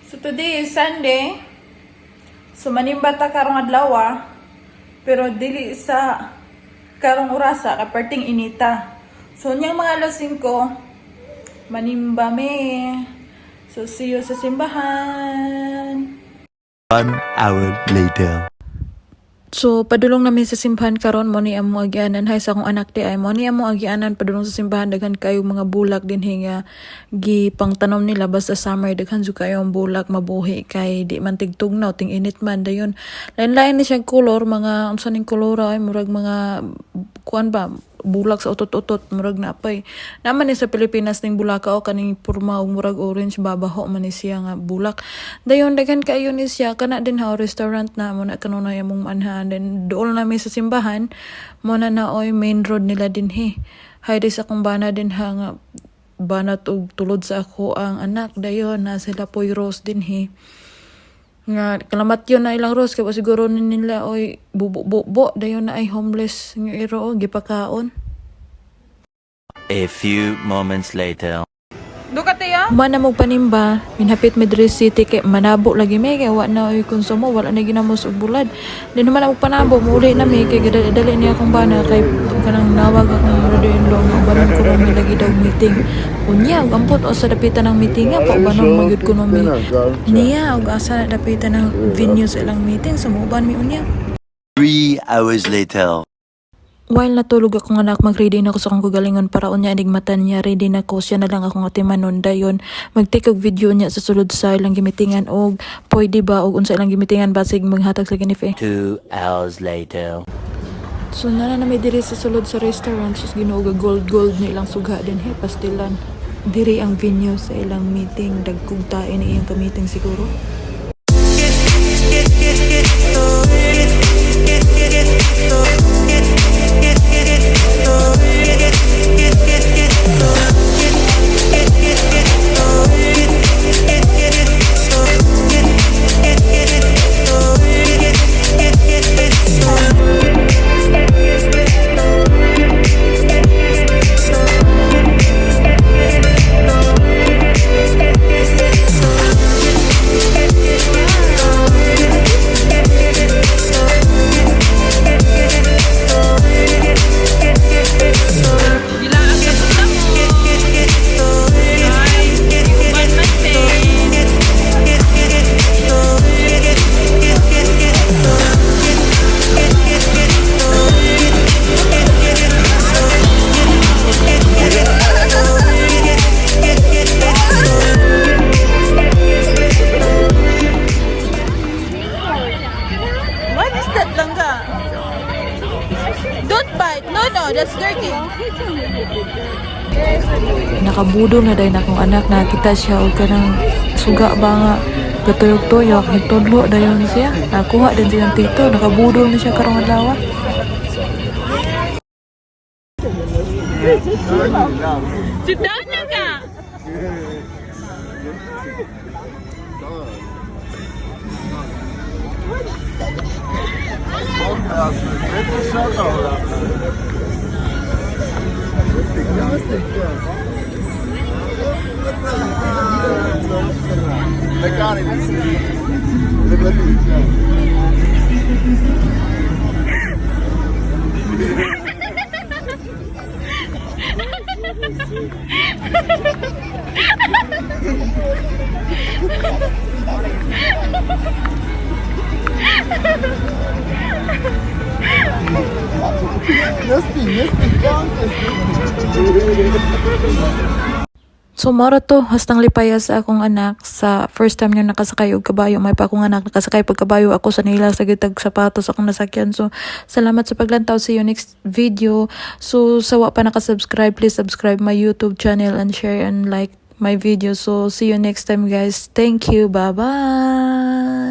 So today is Sunday. So manimba ta karong adlaw, pero dili sa karong orasa kay perting inita. So unyang mga alas 5 manimba mi. So see you sa simbahan. One hour later. So, padulong namin sa simbahan karon, mo ni among agianan. Hi sa akong anak di ay, mo ni among agianan padulong sa simbahan. Daghan kayo mga bulak din nga gi pangtanom nila basta summer. Daghan jud kayo ang bulak mabuhi kay di man tigtugnaw, ting init man. Dayon lain-lain ni siya color, mga unsa ning kolor ay, murag mga kuan ba, bulak sa utot-utot, murag napay naman ni sa Pilipinas ning bulaka o kaning porma og murag orange, babaho man ni siya nga bulak. Dayon daghan kaayo ni siya kana din ha restaurant na mo na kanunay among manhan. Then dool nami sa simbahan, mo na na oy main road nila dinhi. Haydi sa akong bana din ha nga banat og tulod sa ako ang anak. Dayon na sila poy rose dinhi nga kalamatyon na ilang rose kay wa siguro ni nila oy bubo-bubo. Dayon na ay homeless nga iro o gipakaon. A few moments later. Human na mo panimba, minhapit mi diri city kay manabo lagi mi kay wa na oy konsumo, wala na ginamos og bulad. Din naman ako panabo, muuli na mi kay gidali niya akong bana kay kanang nawag akong brother-in-law nga ubanon ko mi lagi daw meeting. Unya, ug ampot o sa dapitan ng meeting nga paubanon magyud kuno mi niya ug asa na dapitan ng venue sa ilang meeting, so muuban mi unya. 3 hours later. While natulog akong anak, mag-ready na ako sa akong kagalingon para unya inigmatan niya, ready na ko, siya na lang akong atimanon. Dayon, mag-take og video niya sa sulod sa ilang gimitingan og pwede ba og unsa ilang gimitingan, basig maghatag sa ginife. 2 hours later. So nana na may diri sa sulod sa restaurant, sus Ginoo, ga gold gold ni ilang sugha din he, pastilan. Diri ang venue sa ilang meeting, dagkong tae ni iyang ka-meeting siguro. What is that, langga? Don't bite. No, that's dirty. Nakabudol na dayon akong anak, nakita siya og kanang suga ba nga gatuyok-tuyok, hitudlo dayon siya. Nakuha din siyang tito, nakabudol na siya karong adlaw. Sit down, langga. So mao to hastang lipaya sa akong anak sa first time niya nakasakay og kabayo. May pa akong anak nakasakay pag kabayo, ako sa nila sa gitag sapatos akong nasakyan. So salamat sa paglantaw, see you next video. So sa wa pa naka-subscribe, please subscribe my YouTube channel and share and like my video. So see you next time, guys. Thank you. Bye bye.